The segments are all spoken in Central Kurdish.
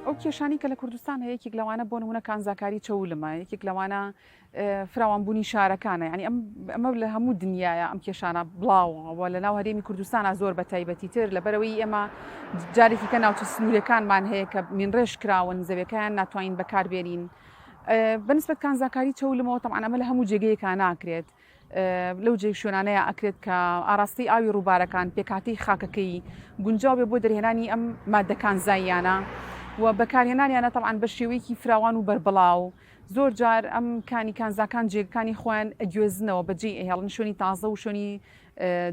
ئەو کێشانەی کە لە کوردستان هەیە یەکێک لەوانە بۆ نمونە کانزاکاری چەولمە، یەکێک لەوانە فراوانبوونی شارەکانە، یعنی ئەم ئەمە لە هەموو دنیاە ئەم کێشانە بڵاوە لە ناو هەرێمی کوردستانە زۆر بە تایبەتی تر لەبەرەوەی ئێمە جارێکی کە ناوچە سنوورەکانمان هەیە کە مینڕێژ کراون زەویەکەیان ناتوانین بەکاربێنین بەنسبەت کانزاکاری چەولمەوە تەبعەن ئەمە لە هەموو جێگەیەکا ناکرێت لەو جێ شوێنانەیە ئەکرێت کە ئاراستەی ئاوی ڕووبارەکان پێکهاتەی خاکەکەی گونجاو بێ بۆ دەرهێنانی ئەم مادە کانزاییانە و بەکارهێنانیانە تەبعەن بە شێوەیەکی فراوان و بەربڵاو زۆر جار ئەم کانی کانزاکان جێگەکانی خۆیان ئەگوێزنەوە بەجێی ئەهێڵن شوێنی تازە و شوێنی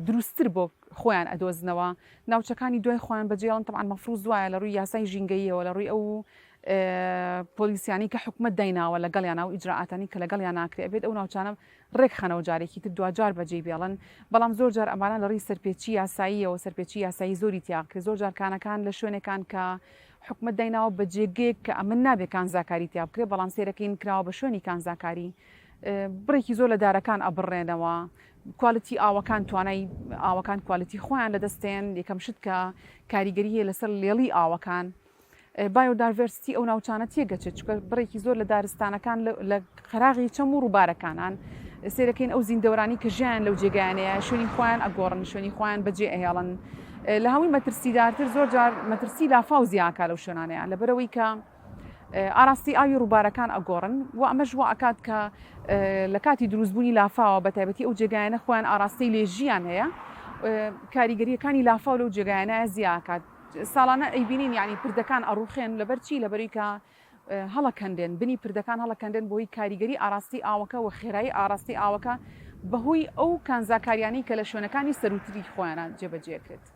دروستتر بۆ خۆیان ئەدۆزنەوە ناوچەکانی دوای خۆیان بەجێڵن تەبعەن مەفروز وایە لە ڕووی یاسای ژینگەییەوە لە ڕووی ئەو پۆلیسیانەی کە حکومەت دایناوە لەگەڵیانە و ئیجرائاتانی کە لەگەڵیان ناکرێ ئەبێت ئەو ناوچانە ڕێکخەنەوە جارێکی تر دواجار بەجێی بێڵن بەڵام زۆر جار ئەمانە لە ڕێی سەرپێچی یاساییەوە سەرپێچی یاسایی زۆری تیا کرێ زۆر جار کانەکان لە شوێنێکان کە حکومەت دایناوە بە جێگەیەک کە ئەمن نابێ کانزاکاری تیا بکرێ بەڵام سێرەکەین کراوە بە شوێنی کانزاکاری بڕێکی زۆر لە دارەکان ئەبڕێنەوە کوالیتی ئاوەکان توانای ئاوەکان کوالیتی خۆیان لەدەستێن یەکەم شت کە کاریگەری هەیە لەسەر لێڵی ئاوەکان biodiversity ئەو ناوچانە تێگەچێت چونکە بڕێکی زۆر لە دارستانەکان لە قەراغی چەم و ڕووبارەکانان سێرەکەین ئەو زیندەوەرانی کە ژیان لەو جێگایانەیە شوێنی خۆیان ئەگۆڕن شوێنی خۆیان بەجێ ئەهێڵن لە هەمووی مەترسیدارتر زۆر جار مەترسی لافاو زیاکە لەو شوێنانەیە لەبەرەوەی کە ئاراستی ئاوی ڕووبارەکان ئەگۆڕن و ئەمەش وا ئەکات کە لە کاتی دروستبوونی لافاوە بە تایبەتی ئەو جێگایانە خۆیان ئاراستەی لێژیان هەیە کاریگەریەکانی لافاو لەو جێگایانە زیاکات ساڵانە ئەیبینین یانی پردەکان ئەڕوخێن لەبەر چی لەبەروی کە هەڵەکەندێن بنی پردەکان هەڵەکەندێن بۆی کاریگەری ئاراستی ئاوەکە و خێرایی ئاراستی ئاوەکە بەهۆی ئەو کانزاکاریانەی کە لە شوێنەکانی سەروتری خۆیانە جێبەجێ کرد.